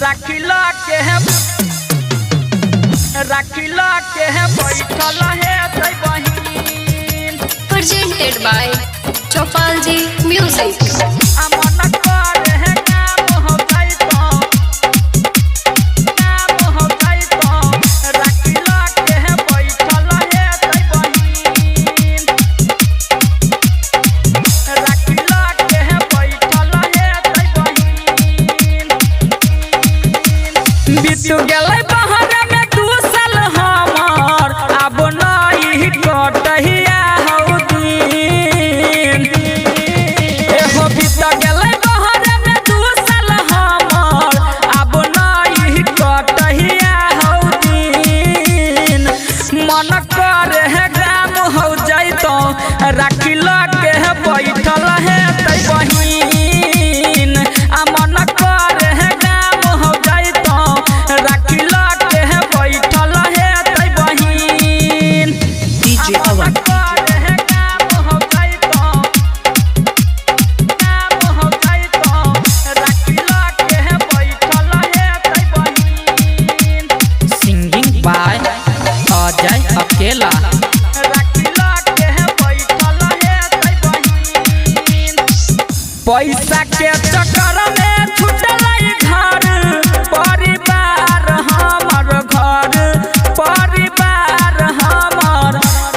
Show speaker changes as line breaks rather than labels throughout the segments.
राखिला के है, राखिला के है बैठल है तै बहिन।
Presented by Chopalji Music.
आ मन करे है काम हो जाइतो, काम हो जाइतो, राखिला के है बैठल है तै बहिन, राखिला के है बैठल है तै बहिन। बीत गेलै बहरा में 2 साल हमर, आब नहीं कटहिया हौ दिन। एहो बीत गेलै बहरा में 2 साल हमर, आब नहीं कटहिया हौ दिन। मन करे है गाम हो जैतो, राखी के है बैठल है तै बहिन। आ मन करे है गाम हो जैतो, राखी के है बैठल है तै बहिन।
DJ Pawan.
करे है काम हो जैतो, काम हो जैतो, राखी के है बैठल है तै बहिन।
Singing by Ajay Akela.
राखिला के है बैठल है तै बहिन। पैसा के चक्कर में छुटलै घर परिवार हमर, घर परिवार हमर।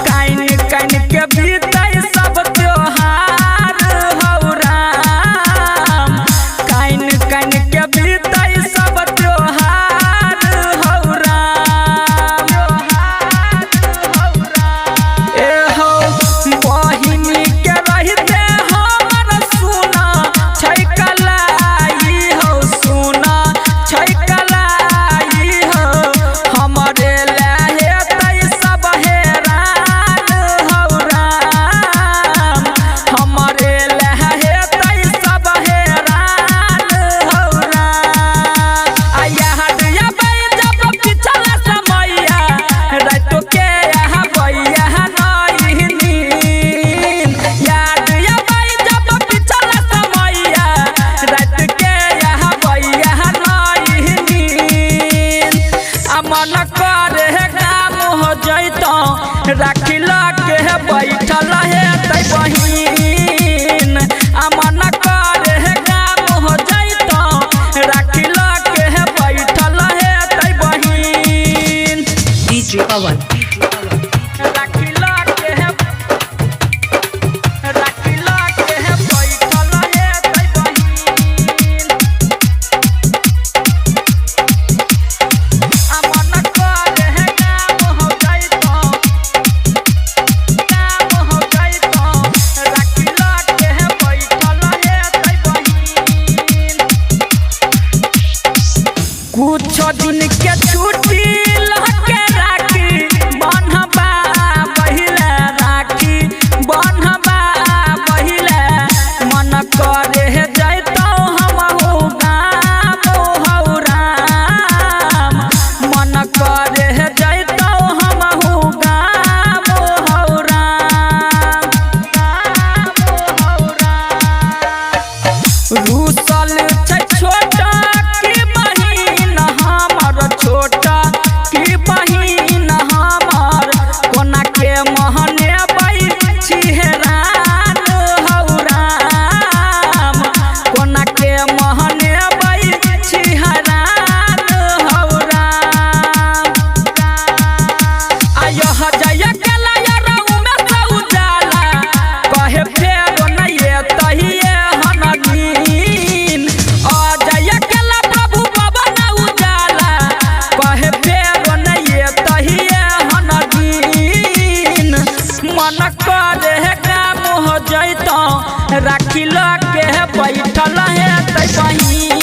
काइन काइन के बीतै सब त्योहार हौ राम, काइन काइन के बीतै सब त्योहार हौ राम। ए हौ बहिनी के रहिते हमर सुना छै कलाई हौ, सुना छै कलाई हौ, हमरे लए हेतै सब हेरान हौ राम, हमरे लए हेतै सब हेरान हौ राम। आ याद अबै जब पिछला समैया, रातो के आबैया नहीं नींद। याद अबै जब पिछला समैया, रात के आबैया नहीं नींद। आ मन करे गाम हो जैतो, राखिला के बैठल है तै बहिन। आ मन करे गाम हो जैतो, राखिला के बैठल है तै बहिन।
DJ Pawan.
राखिला के है, राखिला के है बैठल है तै बहिन। आ मन करे है गाम हो जैतो, काम हो जैतो, राखिला के है बैठल है तै बहिन। कुछ दिन के छुट्टी लहके राखी बन्हबा पहिले, राखी बन्हबा पहिले, मन करे जैतौ हमहु गाम हौ राम, मन करे जैतौ हमहु गाम हौ राम, गाम हौ राम। रूसल छै छोटा की बहिन हमर, छोटा की बहिन हमर, कोना के महनेबै छिहरान हौ राम, कोना के महनेबै छिहरान हौ राम। आयो हजय केला में उजाला, कहे फेरो नहीं तहिए हन दिन। अजय केला प्रभु पवन उजाला, कहे फेरो नहीं तहिए हन दिन। मन करे काम हो जैतो, राखिला के बैठल है तै बहिन।